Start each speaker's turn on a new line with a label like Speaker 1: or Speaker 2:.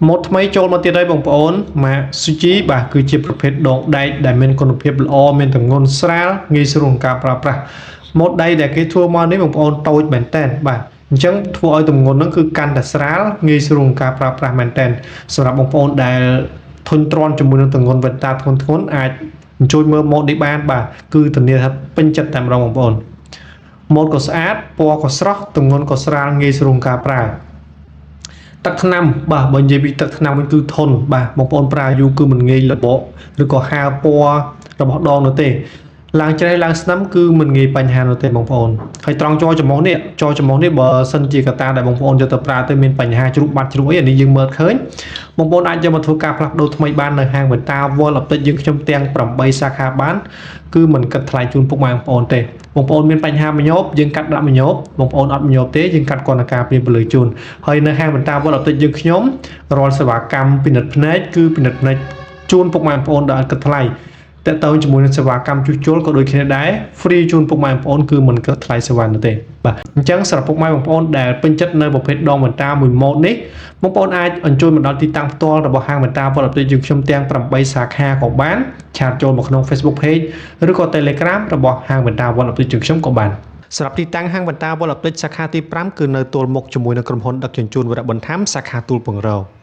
Speaker 1: ម៉ូតថ្មីចូលមកទៀតហើយបងប្អូនម៉ាក Suji បាទគឺជាប្រភេទដងដែកដែលមានគុណភាពល្អមានទម្ងន់ស្រាលងាយស្រួលក្នុងការប្រើប្រាស់ម៉ូតដែកដែលគេធ្វើមកនេះបងប្អូនតូចមែនតើបាទអញ្ចឹងធ្វើឲ្យទម្ងន់ហ្នឹងគឺកាន់តែស្រាលងាយស្រួលក្នុងការប្រើប្រាស់មែនតើសម្រាប់បងប្អូនដែលធុញទ្រាន់ជាមួយនឹងទម្ងន់វ៉ែនតាធ្ងន់ធ្ងរអាចអញ្ជើញមើលម៉ូតនេះបានបាទគឺធានាថាពេញចិត្តតែម្ដងបងប្អូនម៉ូតក៏ស្អាតពណ៌ក៏ស្រស់ទម្ងន់ក៏ស្រាលងាយស្រួលក្នុងការប្រើ ទឹកថ្នាំបាទបើនិយាយពីទឹកថ្នាំវិញគឺធន់បាទបងប្អូនប្រើយូរគឺមិនងាយរបកឬក៏ហើពណ៌របស់ដងនោះទេឡើងច្រេះឡើងស្នឹមគឺមិនងាយបញ្ហានោះទេបងប្អូនហើយត្រង់ចចំមុះនេះចចំមុះនេះបើសិនជាកត្តាដែលបងប្អូនយកទៅប្រើទៅមានបញ្ហាជ្រុះបាត់ជ្រុះអីអានេះយើងមើលឃើញបងប្អូនអាចយកមកធ្វើការផ្លាស់ប្ដូរថ្មីបាននៅហាងវ៉ែនតា World Optic យើងខ្ញុំទាំង8សាខាបានគឺមិនគិតថ្លៃជូនពុកម៉ែបងប្អូនទេបងប្អូនមានបញ្ហាមញោបយើងកាត់ដាក់មញោបបងប្អូនអត់មញោបទេយើងកាត់គាត់នឹងការពារពលឺជូនហើយនៅហាងវ៉ែនតា World Optic យើងខ្ញុំរាល់សេវាកម្មពិនិត្យភ្នែកគឺពិនិត្យភ្នែកជូនពុកម៉ែបងប្អូនដោយអត់គិតថ្លៃតើតើជាមួយនឹងសេវាកម្មជួសជុលក៏ដូចគ្នាដែរ free ជូនពុកម៉ែបងប្អូនគឺមិនគិតថ្លៃសេវានោះទេបាទអញ្ចឹងសម្រាប់ពុកម៉ែបងប្អូនដែលពេញចិត្តនៅប្រភេទដងវ៉ែនតាមួយម៉ូតនេះបងប្អូនអាចអញ្ជើញមកដល់ទីតាំងផ្ទាល់របស់ហាងវ៉ែនតា World Optic យើងខ្ញុំទាំង8សាខាក៏បាន chat ចូលមកក្នុង Facebook Page ឬក៏ Telegram របស់ហាងវ៉ែនតា World Optic យើងខ្ញុំក៏បានសម្រាប់ទីតាំងហាងវ៉ែនតា World Optic សាខាទី5គឺនៅទល់មុខជាមួយនឹងក្រុមហ៊ុនដឹកជញ្ជូនវរៈបន្ថែមសាខាទួលពង្រោ។